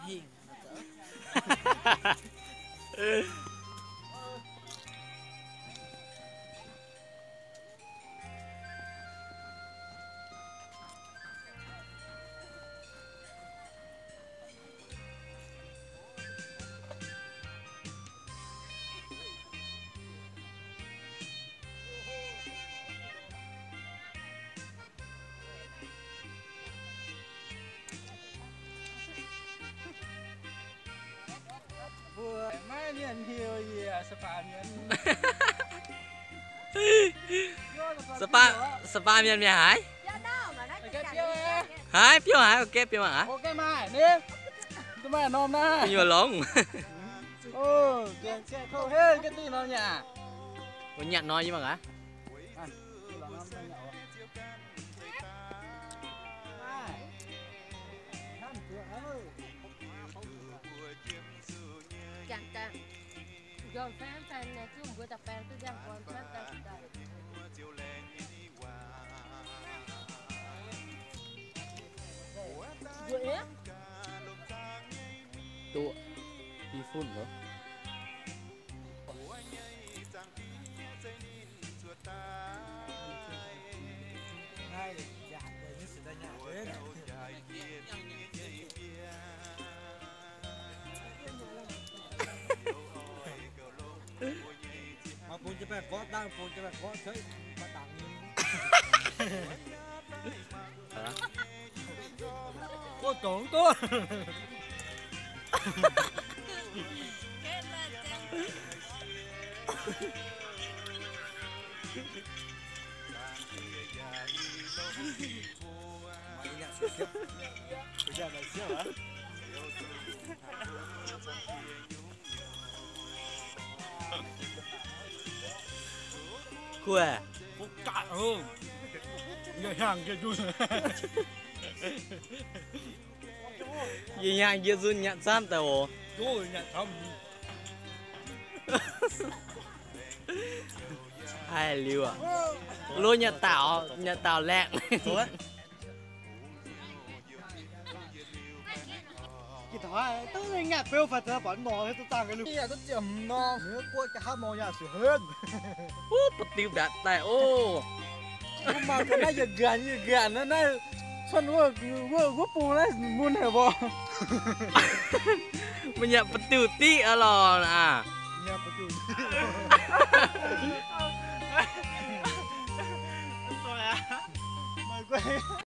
Hingh. Mbuo maiv mienh hiuv yie Sa'baa mienh. Sa'baa, Sa'baa mienh mienh haaix? Haaix biouv haaix, gaeqv biouv mangc aqv. Nyuoz longx. Mbuo nyanc nor yie mangc aqv. Duqv i fun loh. Maiv bun jienv baengh gorqv dangh, bun jienv baengh gorqv cuotv, maiv dangh nyei. Guoqv dongz duqv. Kuv, yie hnyangx njiec nzunc nyanc camv daaih oc. Haih liuz aqv. Lo nyanc daaux, nyanc daaux laengh. Wuov, ba'diuh mbiaatc daaih oc. Mbuo mangc ga'naaiv yietc nqanc yietc nqanc naaiv, naaiv cuotv wuov, wuov, wuov bung naaiv mun haic mbuo. Mbuo nyanc ba'diuh diqv aqv lorqc aac.